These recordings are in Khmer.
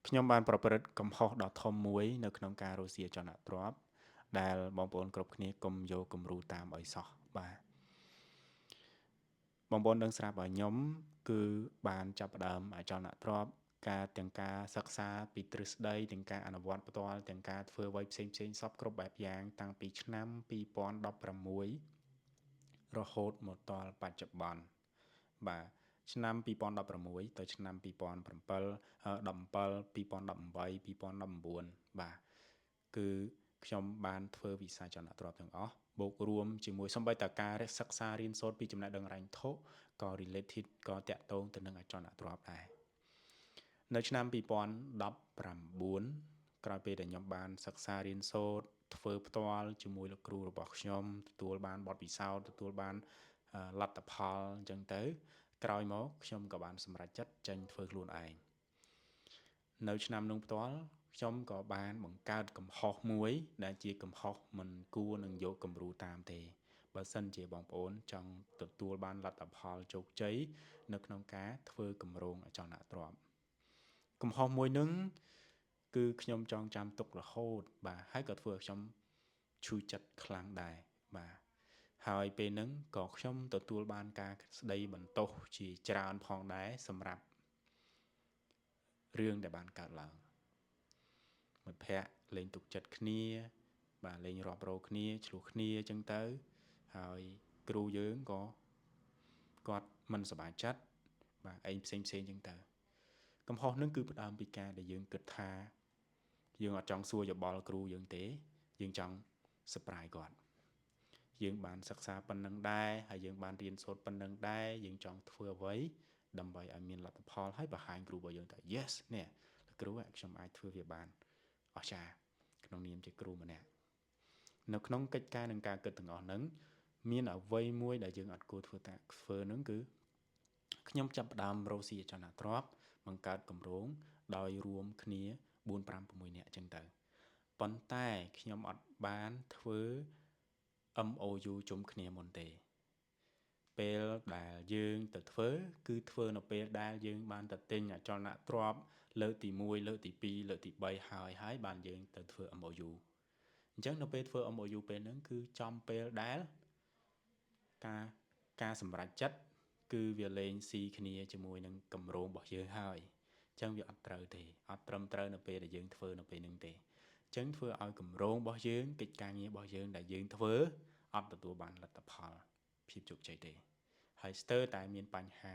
ខ្ញុំបានប្រព្រឹត្តកំហុសដ៏ធំមួយនៅក្នុងការរកស៊ីអចលនទ្រព្យដែលបងប្អូនគ្រប់គ្នាកុំយកគំរូតាមឲ្យសោះបាទបងប្អូនដឹងស្រាប់ឲ្យខ្ញុំគឺបានចាប់ផ្ដើមអចលនទ្រព្យការទាំងការសិក្សាពីទ្រឹស្ដីទាំងការអនុវត្តផ្ទាល់ទាំងការធ្វើអ្វីផ្សេងផ្សេងសពគ្រប់បែបយ៉ាងតាំងពីឆ្នាំ2016រហូតមកដល់បច្ចុប្បន្នបាទឆ្នាំ2016ទៅឆ្នាំ2007 17 2018 2019បាទគឺខ្ញុំបានធ្វើវិស័យចលនទ្រព្យទាំងអស់បូករួមជាមួយសូម្បីតែការសិក្សារៀនសូត្រពីចំណេះដឹងរ៉ាញ់ធុក៏ related ក៏តាក់ទងទៅនឹងអចលនទ្រព្យដែរនៅឆ្នាំ2019ក្រោយពេលដែលខ្ញុំបានសិក្សារៀនសូត្រធ្វើផ្ទាល់ជាមួយលោកគ្រូរបស់ខ្ញុំទទួលបានបទពិសោធន៍ទទួលបានលទ្ធផលអញ្ចឹងទៅក្រោយមកខ្ញុំក៏បានសម្រេចចិត្តចេញធ្វើខ្លួនឯងនៅឆ្នាំនោះផ្ទាល់ខ្ញុំក៏បានបង្កើតកំហុសមួយដែលជាកំហុសមិនគួរនឹងយកគំរូតាមទេបើសិនជាបងប្អូនចង់ទទួលបានលទ្ធផលជោគជ័យនៅក្នុងការធ្វើគម្រោងអចលនទ្រព្យកំហុសមួយនឹងគឺខ្ញុំចងចាំទុករហូតបាទហើយក៏ធ្វើឲ្យខ្ញុំឈឺចិត្តខ្លាំងដែរបាទហើយពេលហ្នឹងក៏ខ្ញុំទទួលបានការស្ដីបន្ទោសជាច្រើនផងដែរសម្រាប់រឿងដែលបានកើតឡើងមិត្តភ័ក្តិលេងទុកចិត្តគ្នាបាទលេងរាប់រោគ្នាឆ្លោះគ្នាអញ្ចឹងទៅហើយគ្រូយើងក៏គាត់មិនសប្បាយចិត្តបាទឯងផ្សេងផ្សេងអញ្ចឹងទៅកំហុសនឹងគឺផ្ដើមពីការដែលយើងគិតថាយើងអត់ចង់សួរយោបល់គ្រូយើងទេយើងចង់ surprise គាត់យើងបានសិក្សាប៉ុណ្ណឹងដែរហើយយើងបានរៀនសូត្រប៉ុណ្ណឹងដែរយើងចង់ធ្វើអ្វីដើម្បីឲ្យមានលទ្ធផលហើយបង្ហាញគ្រូរបស់យើងថា yes នេះគ្រូខ្ញុំអាចធ្វើវាបានអស្ចារ្យក្នុងនាមជាគ្រូម្នាក់នៅក្នុងកិច្ចការនិងការគិតទាំងអស់ហ្នឹងមានអ្វីមួយដែលយើងអត់គួរធ្វើតាធ្វើហ្នឹងគឺខ្ញុំចាប់ផ្ដើមរកស៊ីអចលនទ្រព្យបង្កើតគម្រោងដោយរួមគ្នា4 5 6នាក់អញ្ចឹងទៅប៉ុន្តែខ្ញុំអត់បានធ្វើ MOU ជុំគ្នាមុនទេពេលដែលយើងទៅធ្វើគឺធ្វើនៅពេលដែលយើងបានទៅទិញអចលនទ្រព្យលើកទី1លើកទី2លើកទី3ហើយហើយបានយើងទៅធ្វើ MOU អញ្ចឹងនៅពេលធ្វើ MOU ពេលហ្នឹងគឺចំពេលដែលការសម្រេចចិត្តគឺវាលែងស៊ីគ្នាជាមួយនឹងគម្រោងរបស់យើងហើយអញ្ចឹងវាអត់ត្រូវទេអត់ត្រឹមត្រូវនៅពេលដែលយើងធ្វើនៅពេលហ្នឹងទេអញ្ចឹងធ្វើឲ្យគម្រោងរបស់យើងកិច្ចការងាររបស់យើងដែលយើងធ្វើអត់ទទួលបានលទ្ធផលភាពជោគជ័យទេហើយស្ទើរតែមានបញ្ហា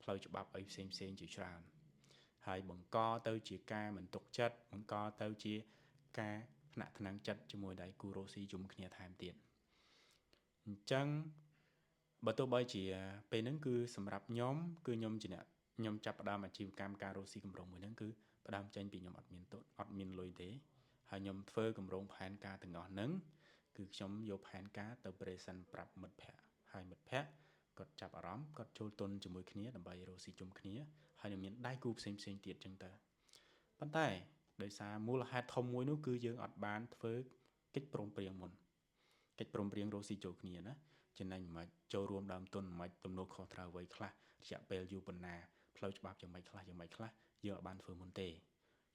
ផ្លូវច្បាប់អីផ្សេងផ្សេងជាច្រើនហើយបង្កទៅជាការមិនទុកចិត្តបង្កទៅជាការថ្នាក់ថ្នាំងចិត្តជាមួយដៃគូរ៉ូស៊ីជុំគ្នាថែមទៀតអញ្ចឹងបើទោះបីជាពេលហ្នឹងគឺសម្រាប់ខ្ញុំគឺខ្ញុំជាអ្នកខ្ញុំចាប់ផ្ដើមអាជីវកម្មការរកស៊ីគម្រោងមួយហ្នឹងគឺផ្ដើមចេញពីខ្ញុំអត់មានទុនអត់មានលុយទេហើយខ្ញុំធ្វើគម្រោងផែនការទាំងអស់ហ្នឹងគឺខ្ញុំយកផែនការទៅ present ប្រាប់មិត្តភ័ក្តិហើយមិត្តភ័ក្តិគាត់ចាប់អារម្មណ៍គាត់ចូលទុនជាមួយគ្នាដើម្បីរកស៊ីជុំគ្នាហើយនឹងមានដៃគូផ្សេងផ្សេងទៀតចឹងទៅប៉ុន្តែដោយសារមូលហេតុធំមួយនោះគឺយើងអត់បានធ្វើកិច្ចព្រមព្រៀងមុនកិច្ចព្រមព្រៀងរកស៊ីចូលគ្នាណាចំណេញមិនចូលរួមដើមទុនមិនទំនួលខុសត្រូវអ្វីខ្លះរយៈពេលយូរប៉ុណ្ណាផ្លូវច្បាប់យ៉ាងម៉េចខ្លះយ៉ាងម៉េចខ្លះយើងអត់បានធ្វើមុនទេ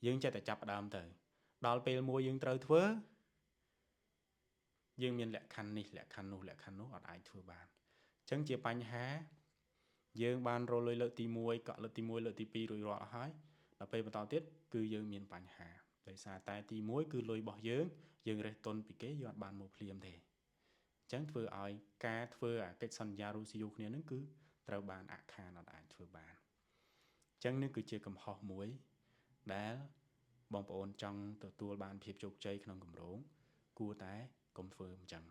យើងចេះតែចាប់ផ្ដើមទៅដល់ពេលមួយយើងត្រូវធ្វើយើងមានលក្ខខណ្ឌនេះលក្ខខណ្ឌនោះលក្ខខណ្ឌនោះអត់អាចធ្វើបានអញ្ចឹងជាបញ្ហាយើងបានរលុយលើកទី1កក់លើកទី1លើកទី2រួចរាល់ហើយដល់ពេលបន្តទៀតគឺយើងមានបញ្ហាដោយសារតែទី1គឺលុយរបស់យើងយើងរេះទុនពីគេយើងអត់បានមកភ្លាមទេអញ្ចឹងធ្វើឲ្យការធ្វើអាកិច្ចសន្យារੂស៊ីយូគ្នានឹងគឺត្រូវបានអាក់ខានអត់អាចធ្វើបានអញ្ចឹងនេះគឺជាកំហុសមួយដែលបងប្អូនចង់ទទួលបានភាពជោគជ័យក្នុងគម្រោងគួរតែកុំធ្វើអញ្ចឹង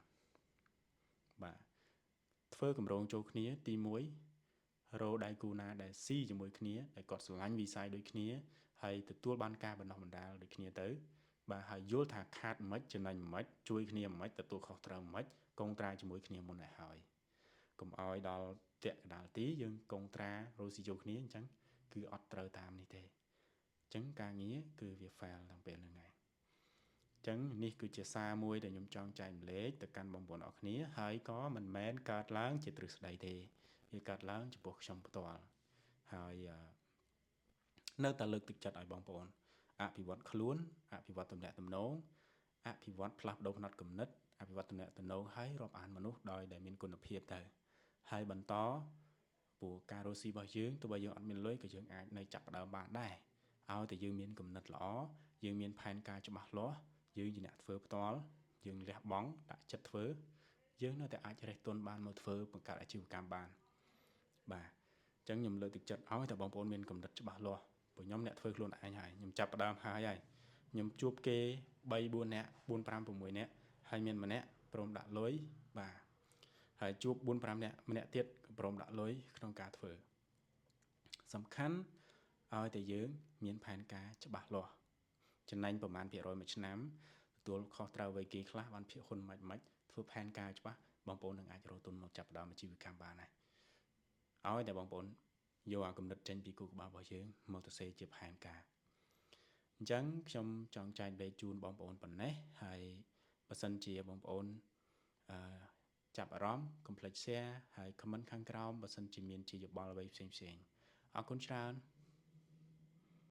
បាទធ្វើគម្រោងចូលគ្នាទី1រកដៃគូណាដែលស៊ីជាមួយគ្នាដែលគាត់ស្រឡាញ់វិស័យដូចគ្នាហើយទទួលបានការបណ្ដោះបណ្ដាលដូចគ្នាទៅបាទហើយយល់ថាខាតមិនចំណេញមិនជួយគ្នាមិនទទួលខុសត្រូវមិនកងត្រាជាមួយគ្នាមុនឲ្យហើយកុំឲ្យដល់តាក់កណ្ដាលទីយើងកងត្រារស់ស៊ីចូលគ្នាអញ្ចឹងគឺអត់ត្រូវតាមនេះទេអញ្ចឹងការងារគឺវា fail តាំងពេលហ្នឹងហើយអញ្ចឹងនេះគឺជាសារមួយដែលខ្ញុំចង់ចែកម្លែកទៅកាន់បងប្អូនអរគ្នាហើយក៏មិនមែនកើតឡើងជាទ្រឹស្ដីទេវាកើតឡើងចំពោះខ្ញុំផ្ទាល់ហើយនៅតែលើកទឹកចិត្តឲ្យបងប្អូន អភិវឌ្ឍខ្លួនអភិវឌ្ឍទំនាក់ទំនងអភិវឌ្ឍផ្លាស់ប្ដូរផ្នត់គំនិតអភិវឌ្ឍទំនាក់ទំនងហើយរាប់អានមនុស្សដោយដែលមានគុណភាពទៅហើយបន្តព្រោះការរកស៊ីរបស់យើងទោះបីយើងអត់មានលុយក៏យើងអាចនៅចាប់ផ្ដើមបានដែរឲ្យតែយើងមានគំនិតល្អយើងមានផែនការច្បាស់លាស់យើងជាអ្នកធ្វើផ្ទាល់យើងលះបង់ដាក់ចិត្តធ្វើយើងនៅតែអាចរះទុនបានមកធ្វើបង្កើតអាជីវកម្មបានបាទអញ្ចឹងខ្ញុំលើកទឹកចិត្តឲ្យតែបងប្អូនមានគំនិតច្បាស់លាស់ព្រោះខ្ញុំអ្នកធ្វើខ្លួនឯងហើយខ្ញុំចាប់ផ្ដើមហើយហើយខ្ញុំជួបគេ3 4នាក់4 5 6នាក់ហើយមានម្នាក់ព្រមដាក់លុយបាទហើយជួប4 5នាក់ម្នាក់ទៀតក៏ព្រមដាក់លុយក្នុងការធ្វើសំខាន់ឲ្យតែយើងមានផែនការច្បាស់លាស់ចំណេញប្រមាណភាគរយមួយឆ្នាំទទួលខុសត្រូវអ្វីគេខ្លះបានភាគហ៊ុនមិនមិនធ្វើផែនការច្បាស់បងប្អូននឹងអាចរកទុនមកចាប់ផ្ដើមអាជីវកម្មបានហើយឲ្យតែបងប្អូនយកអាគំនិតចេញពីគូក្បាលរបស់យើងមកទៅសេជាផែនការអញ្ចឹងខ្ញុំចង់ចែករំលែកជូនបងប្អូនប៉ុណ្ណេះហើយបើសិនជាបងប្អូនអឺចាប់អារម្មណ៍កុំភ្លេច share ហើយ comment ខាងក្រោមបើសិនជាមានជាយោបល់អ្វីផ្សេងៗអរគុណច្រើន។